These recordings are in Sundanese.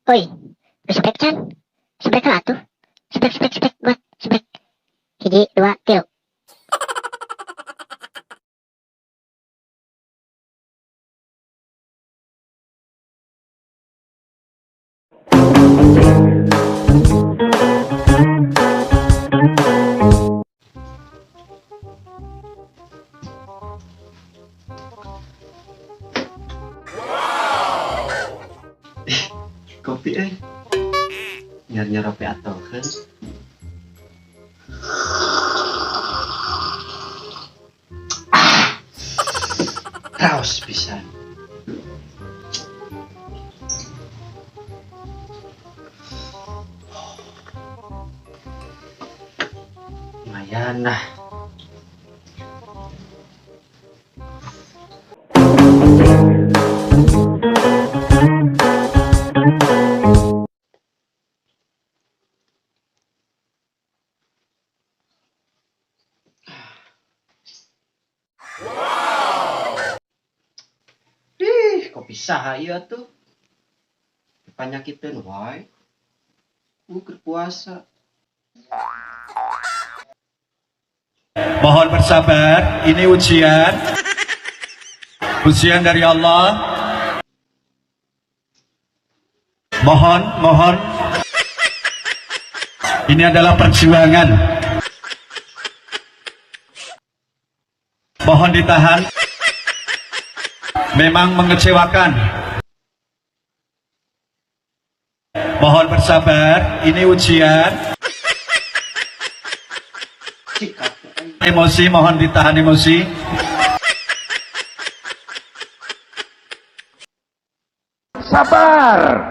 Oi, geus can? Sebrek heula atuh. Sebrek, sebrek, sebrek, buat sebrek. Hiji, dua, tilu. Kopi eh. Nyar-nyar ropi atau kan? Ah, raos pisan. Lumayan lah. Ih, kopi saha ieu tuh? Panyakiteun wae. Keur puasa. Mohon bersabar, ini ujian. Ujian dari Allah. Mohon, mohon. Ini adalah perjuangan. Mohon ditahan. Memang mengecewakan. Mohon bersabar, ini ujian. Sikap euy. Emosi, mohon ditahan emosi. Sabar.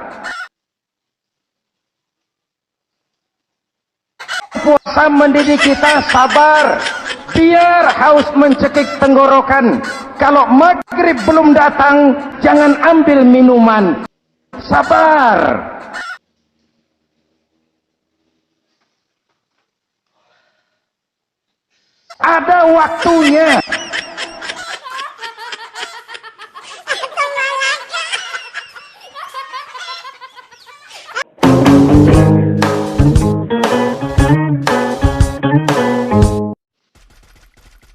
Puasa mendidik kita sabar. Biar haus mencekik tenggorokan. Kalau maghrib belum datang, jangan ambil minuman. Sabar. Ada waktunya.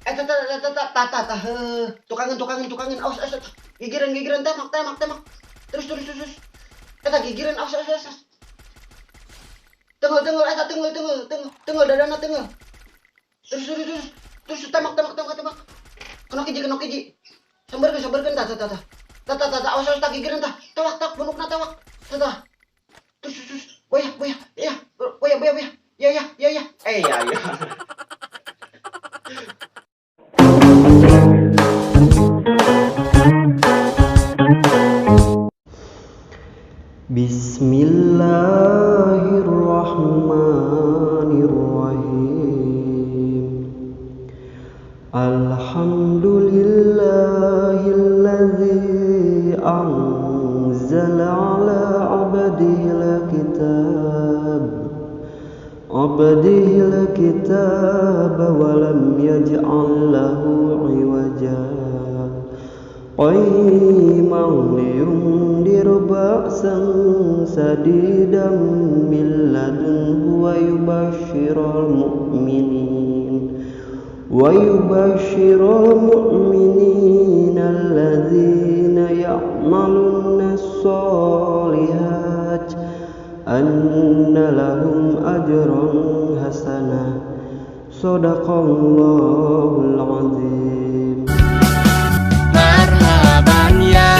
Eh, tah tah tah tah tah tah tah heuh. Tukangan, tukangan, tukangan. Awas, awas, awas. Gigiran, gigiran, tembak, tembak, tembak. Terus, terus, terus, terus. Eta gigiran, awas, awas, awas. Tenggel, tenggel, eta tenggel, tenggel, tenggel, tenggel, dadana tenggel. Terus, terus, terus. Terus tembak, tembak, tembak, tembak. Kena kiji, kena kiji. Sambarkeun, sambarkeun, tah, tah, tah, tah. Tah, tah, tah, tah, awas, awas, tah, gigiran, tah. Tewak, tah, punukna tewak. Tah, tah. Terus, terus, terus. Boyah, boyah, ya, boyah, boyah, boyah. Ya, ya, ya, ya. Eh, ya, ya. Bismillahirrahmanirrahim. Alhamdulillahilladzi anzala ala abdihil kitab abdihil kitab wa lam yaj'al lahu iwaja qayyiman liyundir ba'san sadidan min ladunhu wa yubashshiral mu'minin wa yubashshiral mu'minina alladzina ya'maluna as-solihat anna lahum ajran hasanah. Shadaqallahul azim. Marhaban ya